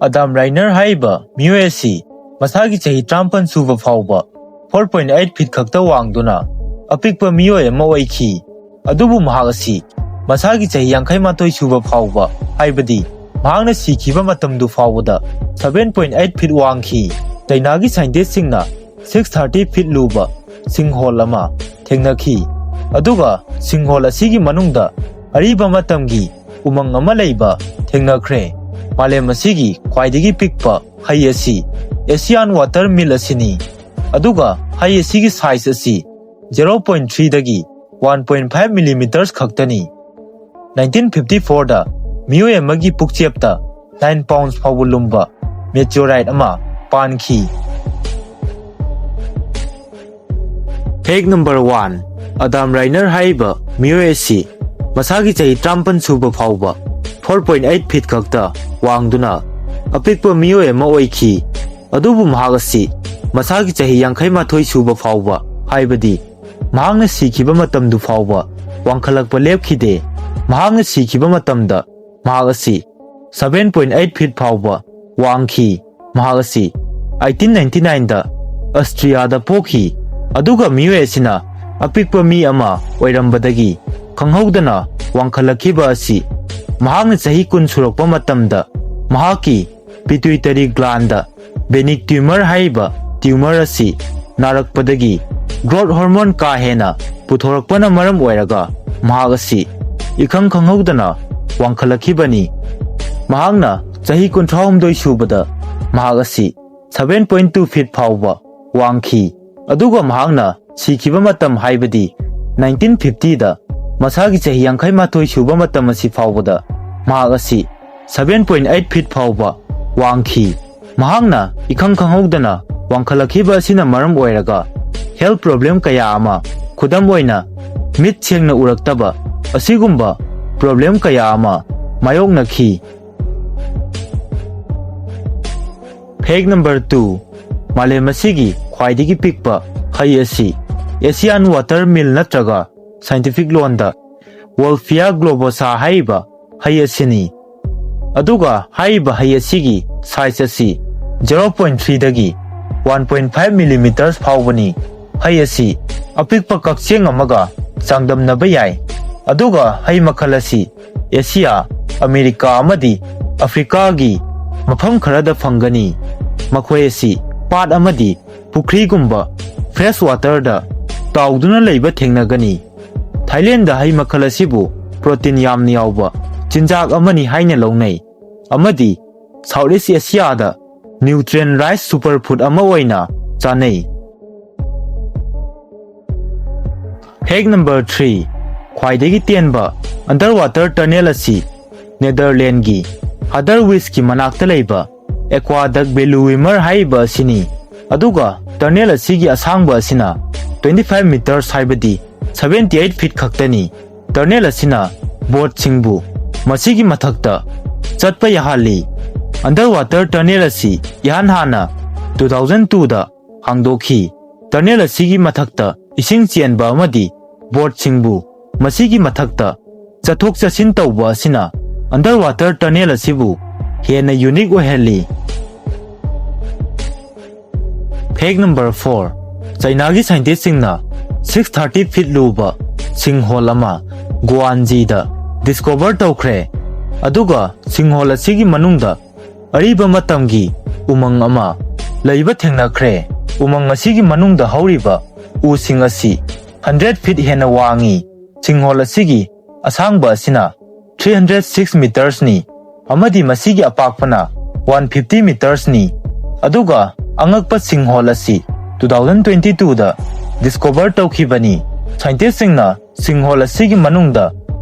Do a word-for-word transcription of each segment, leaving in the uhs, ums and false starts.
ꯑꯗꯥꯝ ꯔꯥꯏꯅꯔ ꯍꯥꯏꯔꯤꯕ ꯃꯤꯑꯣꯏ ꯑꯁꯤ ꯃꯁꯥꯒꯤ ꯆꯍꯤ ꯇꯔꯥꯃꯥꯄꯟ ꯁꯨꯕ ꯐꯥꯎꯕ four point eight feet ꯈꯛꯇ ꯋꯥꯡꯗꯨꯅ ꯑꯄꯤꯛꯄ ꯃꯤꯑꯣꯏ ꯑꯃ ꯑꯣꯏꯈꯤ꯫ ꯑꯗꯨꯕꯨ ꯃꯍꯥꯛ ꯑꯁꯤ ꯃꯁꯥꯒꯤ ꯆꯍꯤ ꯌꯥꯡꯈꯩ ꯃꯥꯊꯣꯏ ꯁꯨꯕ ꯐꯥꯎꯕ, ꯍꯥꯏꯕꯗꯤ ꯃꯍꯥꯛꯅ ꯁꯤꯈꯤꯕ ꯃꯇꯝꯗꯨ ꯐꯥꯎꯕꯗ seven point eight feet ꯋꯥꯡꯈꯤ꯫ ꯆꯩꯅꯥꯒꯤ ꯁꯥꯏꯟꯇꯤꯁꯁꯤꯡꯅ six thirty feet ꯂꯨꯕ ꯁꯤꯡꯍꯣꯜ ꯑꯃ ꯊꯦꯡꯅꯈꯤ, ꯑꯗꯨꯒ ꯁꯤꯡꯍꯣꯜ ꯑꯁꯤꯒꯤ ꯃꯅꯨꯡꯗ ꯑꯔꯤꯕ ꯃꯇꯝꯒꯤ ꯎꯃꯪ ꯑꯃ ꯂꯩꯕ ꯊꯦꯡꯅꯈ꯭ꯔꯦ꯫ ꯃꯥꯂꯦꯝ ꯑꯁꯤꯒꯤ ꯈ꯭ꯋꯥꯏꯗꯒꯤ ꯄꯤꯛꯄ ꯍꯩ ꯑꯁꯤ Asian water mill ꯑꯁꯤꯅꯤ, ꯑꯗꯨꯒ ꯍꯩ ꯑꯁꯤꯒꯤ ꯁꯥꯏꯖ ꯑꯁꯤ zero point three ꯗꯒꯤ one point five millimeters ꯈꯛꯇꯅꯤ꯫ Nineteen fifty four ꯗ ꯃꯤꯑꯣꯏ ꯑꯃꯒꯤ ꯄꯨꯛꯆꯦꯞꯇ nine pounds ꯐꯥꯎꯕ ꯂꯨꯝꯕ meteorite ꯑꯃ ꯄꯥꯟꯈꯤ꯫ Fact number one, ꯑꯗꯥꯝ ꯔꯥꯏꯅꯔ ꯍꯥꯏꯔꯤꯕ ꯃꯤꯑꯣꯏ ꯑꯁꯤ ꯃꯁꯥꯒꯤ ꯆꯍꯤ ꯇꯔꯥꯃꯥꯄꯟ ꯁꯨꯕ ꯐꯥꯎꯕ four point eight feet ꯈꯛꯇ ꯋꯥꯡꯗꯨꯅ ꯑꯄꯤꯛꯄ ꯃꯤꯑꯣꯏ ꯑꯃ ꯑꯣꯏꯈꯤ꯫ ꯑꯗꯨꯕꯨ ꯃꯍꯥꯛ ꯑꯁꯤ ꯃꯁꯥꯒꯤ ꯆꯍꯤ ꯌꯥꯡꯈꯩ ꯃꯥꯊꯣꯏ ꯁꯨꯕ ꯐꯥꯎꯕ, ꯍꯥꯏꯕꯗꯤ ꯃꯍꯥꯛꯅ ꯁꯤꯈꯤꯕ ꯃꯇꯝꯗꯨ ꯐꯥꯎꯕ ꯋꯥꯡꯈꯠꯂꯛꯄ ꯂꯦꯞꯈꯤꯗꯦ꯫ ꯃꯍꯥꯛꯅ ꯁꯤꯈꯤꯕ ꯃꯇꯝꯗ ꯃꯍꯥꯛ ꯑꯁꯤ seven point eight feet ꯐꯥꯎꯕ ꯋꯥꯡꯈꯤ꯫ ꯃꯍꯥꯛ ꯑꯁꯤ eighteen ninety nine ꯗ ꯑꯁꯇ꯭ꯔꯤꯌꯥꯗ ꯄꯣꯛꯈꯤ, ꯑꯗꯨꯒ ꯃꯤꯑꯣꯏ ꯑꯁꯤꯅ ꯑꯄꯤꯛꯄ ꯃꯤ ꯑꯃ ꯑꯣꯏꯔꯝꯕꯗꯒꯤ ꯈꯪꯍꯧꯗꯅ ꯋꯥꯡꯈꯠꯂꯛꯈꯤꯕ ꯑꯁꯤ ꯃꯍꯥꯛꯅ ꯆꯍꯤ ꯀꯨꯟ ꯁꯨꯔꯛꯄ ꯃꯇꯝꯗ ꯃꯍꯥꯛꯀꯤ pituitary gland benign tumor ꯍꯥꯏꯔꯤꯕ tumor ꯑꯁꯤ ꯅꯥꯔꯛꯄꯗꯒꯤ growth hormone ꯀꯥ ꯍꯦꯟꯅ ꯄꯨꯊꯣꯔꯛꯄꯅ ꯃꯔꯝ ꯑꯣꯏꯔꯒ ꯃꯍꯥꯛ ꯑꯁꯤ ꯏꯈꯪ ꯈꯪꯍꯧꯗꯅ ꯋꯥꯡꯈꯠꯂꯛꯈꯤꯕꯅꯤ꯫ ꯃꯍꯥꯛꯅ ꯆꯍꯤ ꯀꯨꯟꯊ꯭ꯔꯥꯍꯨꯝꯗꯣꯏ ꯁꯨꯕꯗ ꯃꯍꯥꯛ ꯑꯁꯤ seven point two feet ꯐꯥꯎꯕ ꯋꯥꯡꯈꯤ, ꯑꯗꯨꯒ ꯃꯍꯥꯛꯅ ꯁꯤꯈꯤꯕ ꯃꯇꯝ, ꯍꯥꯏꯕꯗꯤ nineteen fifty ꯗ ꯃꯁꯥꯒꯤ ꯆꯍꯤ ꯌꯥꯡꯈꯩ ꯃꯥꯊꯣꯏ ꯁꯨꯕ ꯃꯇꯝ ꯑꯁꯤ ꯐꯥꯎꯕꯗ ꯃꯍꯥꯛ ꯑꯁꯤ seven point eight feet ꯐꯥꯎꯕ ꯋꯥꯡꯈꯤ꯫ ꯃꯍꯥꯛꯅ ꯏꯈꯪ ꯈꯪꯍꯧꯗꯅ ꯋꯥꯡꯈꯠꯂꯛꯈꯤꯕ ꯑꯁꯤꯅ ꯃꯔꯝ ꯑꯣꯏꯔꯒ health problem ꯀꯌꯥ ꯑꯃ, ꯈꯨꯗꯝ ꯑꯣꯏꯅ ꯃꯤꯠ ꯁꯦꯡꯅ ꯎꯔꯛꯇꯕ ꯑꯁꯤꯒꯨꯝꯕ problem ꯀꯌꯥ ꯑꯃ ꯃꯥꯌꯣꯛꯅꯈꯤ꯫ Fact number two, ꯃꯥꯂꯦꯝ ꯑꯁꯤꯒꯤ ꯈ꯭ꯋꯥꯏꯗꯒꯤ ꯄꯤꯛꯄ ꯍꯩ ꯑꯁꯤ Asian water mill ꯅꯠꯇ꯭ꯔꯒ scientific ꯂꯣꯟꯗ Wolffia globosa ꯍꯥꯏꯔꯤꯕ ꯍꯩ ꯑꯁꯤꯅꯤ꯫ ꯑꯗꯨꯒ ꯍꯥꯏꯔꯤꯕ ꯍꯩ ꯑꯁꯤꯒꯤ size ꯑꯁꯤ zero point three ꯗꯒꯤ one point five millimeters ꯐꯥꯎꯕꯅꯤ꯫ ꯍꯩ ꯑꯁꯤ ꯑꯄꯤꯛꯄ ꯀꯛꯆꯦꯡ ꯑꯃꯒ ꯆꯥꯡꯗꯝꯅꯕ ꯌꯥꯏ꯫ ꯑꯗꯨꯒ ꯍꯩ ꯃꯈꯜ ꯑꯁꯤ ꯑꯦꯁꯤꯌꯥ, ꯑꯃꯦꯔꯤꯀꯥ ꯑꯃꯗꯤ ꯑꯐ꯭ꯔꯤꯀꯥꯒꯤ ꯃꯐꯝ ꯈꯔꯗ ꯐꯪꯒꯅꯤ꯫ ꯃꯈꯣꯏ ꯑꯁꯤ ꯄꯥꯠ ꯑꯃꯗꯤ ꯄꯨꯈ꯭ꯔꯤꯒꯨꯝꯕ fresh waterꯗ ꯇꯥꯎꯗꯨꯅ ꯂꯩꯕ ꯊꯦꯡꯅꯒꯅꯤ꯫ ꯊꯥꯏꯂꯦꯟꯗ ꯍꯩ ꯃꯈꯜ ꯑꯁꯤꯕꯨ protein ꯌꯥꯝꯅ ꯌꯥꯎꯕ ꯆꯤꯟꯖꯥꯛ ꯑꯃꯅꯤ ꯍꯥꯏꯅ ꯂꯧꯅꯩ ꯑꯃꯗꯤ South East Asiaꯗ nutrient rich superfood ꯑꯃ ꯑꯣꯏꯅ ꯆꯥꯅꯩ꯫ Fact number three, ꯈ꯭ꯋꯥꯏꯗꯒꯤ ꯇꯦꯟꯕ underwater tunnel ꯑꯁꯤ ꯅꯦꯗꯔꯂꯦꯟꯒꯤ ꯍꯥꯗꯔꯋꯤꯁꯀꯤ ꯃꯅꯥꯛꯇ ꯂꯩꯕ Aqueduct Belluimer ꯍꯥꯏꯔꯤꯕ ꯑꯁꯤꯅꯤ꯫ ꯑꯗꯨꯒ tunnel ꯑꯁꯤꯒꯤ ꯑꯁꯥꯡꯕ ꯑꯁꯤꯅ twenty five meters, ꯍꯥꯏꯕꯗꯤ seventy eight feet ꯈꯛꯇꯅꯤ꯫ Tunnel ꯑꯁꯤꯅ boatꯁꯤꯡꯕꯨ ꯃꯁꯤꯒꯤ ꯃꯊꯛꯇ ꯆꯠꯄ ꯌꯥꯍꯜꯂꯤ꯫ Underwater tunnel ꯑꯁꯤ ꯏꯍꯥꯟ ꯍꯥꯟꯅ two thousand twoꯗ ꯍꯥꯡꯗꯣꯛꯈꯤ꯫ Tunnel ꯑꯁꯤꯒꯤ ꯃꯊꯛꯇ ꯏꯁꯤꯡ ꯆꯦꯟꯕ ꯑꯃꯗꯤ boatꯁꯤꯡꯕꯨ ꯃꯁꯤꯒꯤ ꯃꯊꯛꯇ ꯆꯠꯊꯣꯛ ꯆꯠꯁꯤꯟ ꯇꯧꯕ ꯑꯁꯤꯅ underwater tunnel ꯑꯁꯤꯕꯨ ꯍꯦꯟꯅ unique ꯑꯣꯏꯍꯜꯂꯤ꯫ Fact number four, ꯆꯩꯅꯥꯒꯤ scientistꯁꯤꯡꯅ six thirty feet ꯂꯨꯕ sinkhole ꯑꯃ ꯒꯨꯋꯥꯟꯖꯤꯗ discover ꯇꯧꯈ꯭ꯔꯦ꯫ ꯑꯗꯨꯒ sinkhole ꯑꯁꯤꯒꯤ ꯃꯅꯨꯡꯗ ꯑꯔꯤꯕ ꯃꯇꯝꯒꯤ ꯎꯃꯪ ꯑꯃ ꯂꯩꯕ ꯊꯦꯡꯅꯈ꯭ꯔꯦ꯫ ꯎꯃꯪ ꯑꯁꯤꯒꯤ ꯃꯅꯨꯡꯗ ꯍꯧꯔꯤꯕ ꯎꯁꯤꯡ ꯑꯁꯤ hundred feet ꯍꯦꯟꯅ ꯋꯥꯡꯉꯤ꯫ Sinkhole ꯑꯁꯤꯒꯤ ꯑꯁꯥꯡꯕ ꯑꯁꯤꯅ three hundred six metersꯅꯤ ꯑꯃꯗꯤ ꯃꯁꯤꯒꯤ ꯑꯄꯥꯛꯄꯅ one fifty metersꯅꯤ꯫ ꯑꯗꯨꯒ ꯑꯉꯛꯄ sinkhole ꯑꯁꯤ two thousand twenty twoꯗ discover ꯇꯧꯈꯤꯕꯅꯤ꯫ Scientistꯁꯤꯡꯅ sinkhole ꯑꯁꯤꯒꯤ ꯃꯅꯨꯡꯗ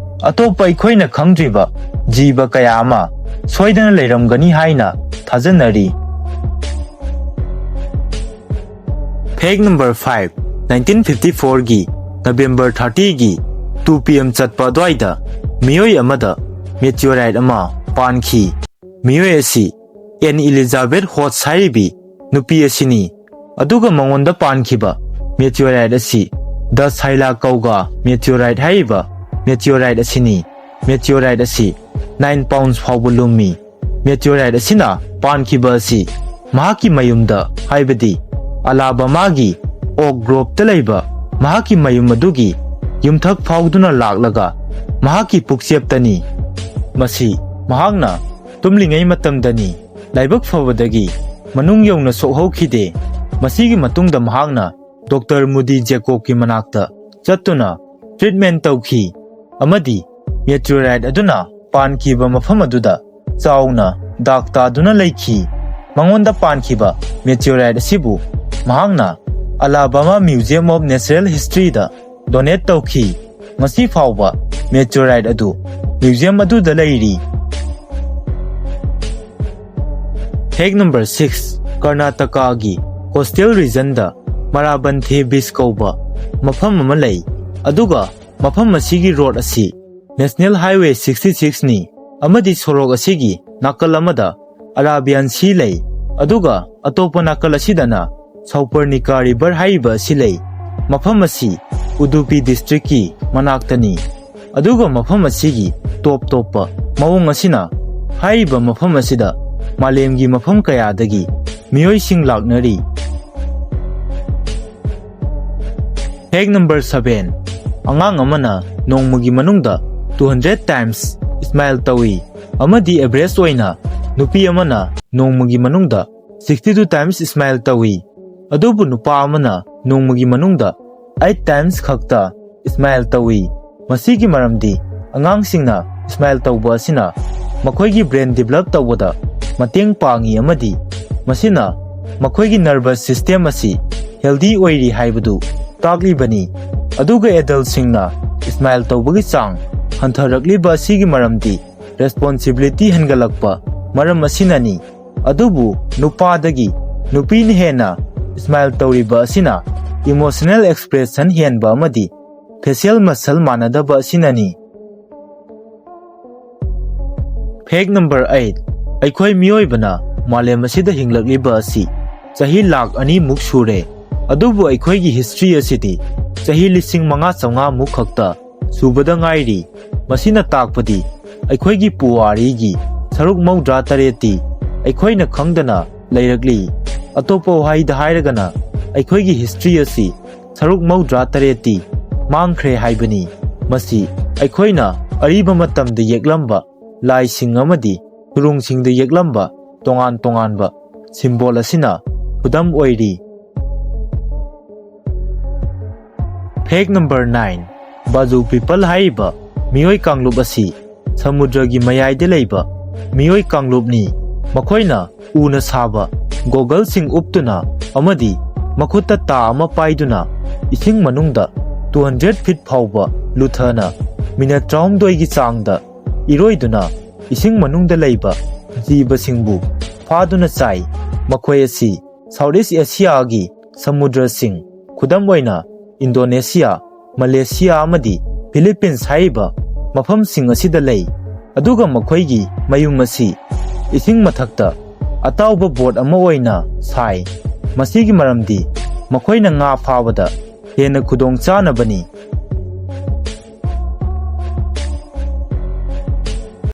ꯑꯇꯣꯞꯄ ꯑꯩꯈꯣꯏꯅ ꯈꯪꯗ꯭ꯔꯤꯕ ꯖꯤꯕ ꯀꯌꯥ ꯑꯃ ꯁꯣꯏꯗꯅ ꯂꯩꯔꯝꯒꯅꯤ ꯍꯥꯏꯅ ꯊꯥꯖꯅꯔꯤ꯫ Fact number five, nineteen fifty fourꯒꯤ November thirtyꯒꯤ two PM ꯆꯠꯄ ꯑꯗꯨꯋꯥꯏꯗ ꯃꯤꯑꯣꯏ ꯑꯃꯗ meteorite ꯑꯃ ꯄꯥꯟꯈꯤ꯫ ꯃꯤꯑꯣꯏ ꯑꯁꯤ Anne Elizabeth Hodge ꯍꯥꯏꯔꯤꯕꯤ ꯅꯨꯄꯤ ꯑꯁꯤꯅꯤ꯫ ꯑꯗꯨꯒ ꯃꯉꯣꯟꯗ ꯄꯥꯟꯈꯤꯕ meteorite ꯑꯁꯤ The Shylla Kagura meteorite ꯍꯥꯏꯔꯤꯕ meteorite ꯑꯁꯤꯅꯤ꯫ meteorite ꯑꯁꯤ nine pounds ꯐꯥꯎꯕ ꯂꯨꯝꯃꯤ꯫ Meteorite ꯑꯁꯤꯅ ꯄꯥꯟꯈꯤꯕ ꯑꯁꯤ ꯃꯍꯥꯛꯀꯤ ꯃꯌꯨꯝꯗ, ꯍꯥꯏꯕꯗꯤ ꯑꯂꯥꯕꯥꯃꯥꯒꯤ Oak Groveꯇ ꯂꯩꯕ ꯃꯍꯥꯛꯀꯤ ꯃꯌꯨꯝ ꯑꯗꯨꯒꯤ ꯌꯨꯝꯊꯛ ꯐꯥꯎꯗꯨꯅ ꯂꯥꯛꯂꯒ ꯃꯍꯥꯛꯀꯤ ꯄꯨꯛꯆꯦꯞꯇꯅꯤ꯫ ꯃꯁꯤ ꯃꯍꯥꯛꯅ ꯇꯨꯝꯂꯤꯉꯩ ꯃꯇꯝꯗꯅꯤ꯫ ꯂꯥꯏꯕꯛ ꯐꯕꯗꯒꯤ ꯃꯅꯨꯡ ꯌꯧꯅ ꯁꯣꯛꯍꯧꯈꯤꯗꯦ꯫ ꯃꯁꯤꯒꯤ ꯃꯇꯨꯡꯗ ꯃꯍꯥꯛꯅ Doctor Moody Jacobꯀꯤ ꯃꯅꯥꯛꯇ ꯆꯠꯇꯨꯅ treatment ꯇꯧꯈꯤ ꯑꯃꯗꯤ meteorite ꯑꯗꯨꯅ ꯄꯥꯟꯈꯤꯕ ꯃꯐꯝ ꯑꯗꯨꯗ ꯆꯥꯎꯅ ꯗꯥꯛ ꯇꯥꯗꯨꯅ ꯂꯩꯈꯤ꯫ ꯃꯉꯣꯟꯗ ꯄꯥꯟꯈꯤꯕ meteorite ꯑꯁꯤꯕꯨ ꯃꯍꯥꯛꯅ Alabama Museum of Natural Historyꯗ donate ꯇꯧꯈꯤ꯫ ꯉꯁꯤ ꯐꯥꯎꯕ meteorite ꯑꯗꯨ museum ꯑꯗꯨꯗ ꯂꯩꯔꯤ꯫ Fact number six, ꯀꯔꯅꯥꯇꯀꯥꯒꯤ coastal regionꯗ ꯃꯔꯥꯕꯟꯊꯦ beach ꯀꯧꯕ ꯃꯐꯝ ꯑꯃ ꯂꯩ, ꯑꯗꯨꯒ ꯃꯐꯝ ꯑꯁꯤꯒꯤ road ꯑꯁꯤ National Highway sixty sixꯅꯤ, ꯑꯃꯗꯤ ꯁꯣꯔꯣꯛ ꯑꯁꯤꯒꯤ ꯅꯥꯀꯜ ꯑꯃꯗ Arabian Sea ꯂꯩ, ꯑꯗꯨꯒ ꯑꯇꯣꯞꯄ ꯅꯥꯀꯜ ꯑꯁꯤꯗꯅ Saupurnika River ꯍꯥꯏꯔꯤꯕ ꯑꯁꯤ ꯂꯩ꯫ ꯃꯐꯝ ꯑꯁꯤ Udupi districtꯀꯤ ꯃꯅꯥꯛꯇꯅꯤ꯫ ꯑꯗꯨꯒ ꯃꯐꯝ ꯑꯁꯤꯒꯤ ꯇꯣꯞ ꯇꯣꯞꯄ ꯃꯑꯣꯡ ꯑꯁꯤꯅ ꯍꯥꯏꯔꯤꯕ ꯃꯐꯝ ꯑꯁꯤꯗ ꯃꯥꯂꯦꯝꯒꯤ ꯃꯐꯝ ꯀꯌꯥꯗꯒꯤ ꯃꯤꯑꯣꯏꯁꯤꯡ ꯂꯥꯛꯅꯔꯤ꯫ Fact number seven, ꯑꯉꯥꯡ ꯑꯃꯅ ꯅꯣꯡꯃꯒꯤ ꯃꯅꯨꯡꯗ two hundred times smile ꯇꯧꯏ, ꯑꯃꯗꯤ average ꯑꯣꯏꯅ ꯅꯨꯄꯤ ꯑꯃꯅ ꯅꯣꯡꯃꯒꯤ ꯃꯅꯨꯡꯗ sixty two times smile ꯇꯧꯏ, ꯑꯗꯨꯕꯨ ꯅꯨꯄꯥ ꯑꯃꯅ ꯅꯣꯡꯃꯒꯤ ꯃꯅꯨꯡꯗ eight times ꯈꯛꯇ smile ꯇꯧꯏ꯫ ꯃꯁꯤꯒꯤ ꯃꯔꯝꯗꯤ ꯑꯉꯥꯡꯁꯤꯡꯅ smile ꯇꯧꯕ ꯑꯁꯤꯅ ꯃꯈꯣꯏꯒꯤ brain develop ꯇꯧꯕꯗ ꯃꯇꯦꯡ ꯄꯥꯡꯏ ꯑꯃꯗꯤ ꯃꯁꯤꯅ ꯃꯈꯣꯏꯒꯤ nervous system ꯑꯁꯤ healthy ꯑꯣꯏꯔꯤ ꯍꯥꯏꯕꯗꯨ ꯇꯥꯛꯂꯤꯕꯅꯤ꯫ ꯑꯗꯨꯒ adultꯁꯤꯡꯅ smile ꯇꯧꯕꯒꯤ ꯆꯥꯡ ꯍꯟꯊꯔꯛꯂꯤꯕ ꯑꯁꯤꯒꯤ ꯃꯔꯝꯗꯤ responsibility ꯍꯦꯟꯒꯠꯂꯛꯄ ꯃꯔꯝ ꯑꯁꯤꯅꯅꯤ꯫ ꯑꯗꯨꯕꯨ ꯅꯨꯄꯥꯗꯒꯤ ꯅꯨꯄꯤꯅ ꯍꯦꯟꯅ smile ꯇꯧꯔꯤꯕ ꯑꯁꯤꯅ emotional expression ꯍꯦꯟꯕ ꯑꯃꯗꯤ facial muscle ꯃꯥꯟꯅꯗꯕ ꯑꯁꯤꯅꯅꯤ꯫ Fact number eight, ꯑꯩꯈꯣꯏ ꯃꯤꯑꯣꯏꯕꯅ ꯃꯥꯂꯦꯝ ꯑꯁꯤꯗ ꯍꯤꯡꯂꯛꯂꯤꯕ ꯑꯁꯤ ꯆꯍꯤ ꯂꯥꯈ ꯑꯅꯤꯃꯨꯛ ꯁꯨꯔꯦ, ꯑꯗꯨꯕꯨ ꯑꯩꯈꯣꯏꯒꯤ history ꯑꯁꯤꯗꯤ ꯆꯍꯤ ꯂꯤꯁꯤꯡ ꯃꯉꯥ ꯆꯥꯝꯃꯉꯥ ꯃꯨꯛ ꯈꯛꯇ ꯁꯨꯕꯗ ꯉꯥꯏꯔꯤ꯫ ꯃꯁꯤꯅ ꯇꯥꯛꯄꯗꯤ ꯑꯩꯈꯣꯏꯒꯤ ꯄꯨꯋꯥꯔꯤꯒꯤ ꯁꯔꯨꯛ ꯃꯧꯗ꯭ꯔꯥ ꯇꯔꯦꯠꯇꯤ ꯑꯩꯈꯣꯏꯅ ꯈꯪꯗꯅ ꯂꯩꯔꯛꯂꯤ꯫ ꯑꯇꯣꯞꯄ ꯋꯥꯍꯩꯗ ꯍꯥꯏꯔꯒꯅ, ꯑꯩꯈꯣꯏꯒꯤ ꯍꯤꯁꯇ꯭ꯔꯤ ꯑꯁꯤ ꯁꯔꯨꯛ ꯃꯧꯗ꯭ꯔꯥ ꯇꯔꯦꯠꯇꯤ ꯃꯥꯡꯈ꯭ꯔꯦ ꯍꯥꯏꯕꯅꯤ꯫ ꯃꯁꯤ ꯑꯩꯈꯣꯏꯅ ꯑꯔꯤꯕ ꯃꯇꯝꯗ ꯌꯦꯛꯂꯝꯕ ꯂꯥꯏꯁꯤꯡ ꯑꯃꯗꯤ ꯁꯨꯔꯨꯡꯁꯤꯡꯗ ꯌꯦꯛꯂꯝꯕ ꯇꯣꯉꯥꯟ ꯇꯣꯉꯥꯟꯕ ꯁꯤꯝꯕꯣꯜ ꯑꯁꯤꯅ ꯈꯨꯗꯝ ꯑꯣꯏꯔꯤ꯫ Fact number nine, ꯕꯥꯖꯨ ꯄꯤꯄꯜ ꯍꯥꯏꯔꯤꯕ ꯃꯤꯑꯣꯏ ꯀꯥꯡꯂꯨꯞ ꯑꯁꯤ ꯁꯃꯨꯗ꯭ꯔꯒꯤ ꯃꯌꯥꯏꯗ ꯂꯩꯕ ꯃꯤꯑꯣꯏ ꯀꯥꯡꯂꯨꯞꯅꯤ꯫ ꯃꯈꯣꯏꯅ ꯎꯅ ꯁꯥꯕ ꯒꯣꯒꯜꯁꯤꯡ ꯎꯞꯇꯨꯅ ꯑꯃꯗꯤ ꯃꯈꯨꯠꯇ ꯇꯥ ꯑꯃ ꯄꯥꯏꯗꯨꯅ ꯏꯁꯤꯡ ꯃꯅꯨꯡꯗ two hundred feet ꯐꯥꯎꯕ ꯂꯨꯊꯅ ꯃꯤꯅꯠ ꯇꯔꯥꯍꯨꯝꯗꯣꯏꯒꯤ ꯆꯥꯡꯗ ꯏꯔꯣꯏꯗꯨꯅ ꯏꯁꯤꯡ ꯃꯅꯨꯡꯗ ꯂꯩꯕ ꯖꯤꯕꯁꯤꯡꯕꯨ ꯐꯥꯗꯨꯅ ꯆꯥꯏ꯫ ꯃꯈꯣꯏ ꯑꯁꯤ South East Asiaꯒꯤ ꯁꯃꯨꯗ꯭ꯔꯁꯤꯡ, ꯈꯨꯗꯝ ꯑꯣꯏꯅ ꯏꯟꯗꯣꯅꯦꯁꯤꯌꯥ, ꯃꯂꯦꯁꯤꯌꯥ ꯑꯃꯗꯤ ꯐꯤꯂꯤꯄꯤꯟꯁ ꯍꯥꯏꯔꯤꯕ ꯃꯐꯝꯁꯤꯡ ꯑꯁꯤꯗ ꯂꯩ꯫ ꯑꯗꯨꯒ ꯃꯈꯣꯏꯒꯤ ꯃꯌꯨꯝ ꯑꯁꯤ ꯏꯁꯤꯡ ꯃꯊꯛꯇ ꯑꯇꯥꯎꯕ ꯕꯣꯠ ꯑꯃ ꯑꯣꯏꯅ ꯁꯥꯏ꯫ ꯃꯁꯤꯒꯤ ꯃꯔꯝꯗꯤ ꯃꯈꯣꯏꯅ ꯉꯥ ꯐꯥꯕꯗ ꯍꯦꯟꯅ ꯈꯨꯗꯣꯡ ꯆꯥꯅꯕꯅꯤ꯫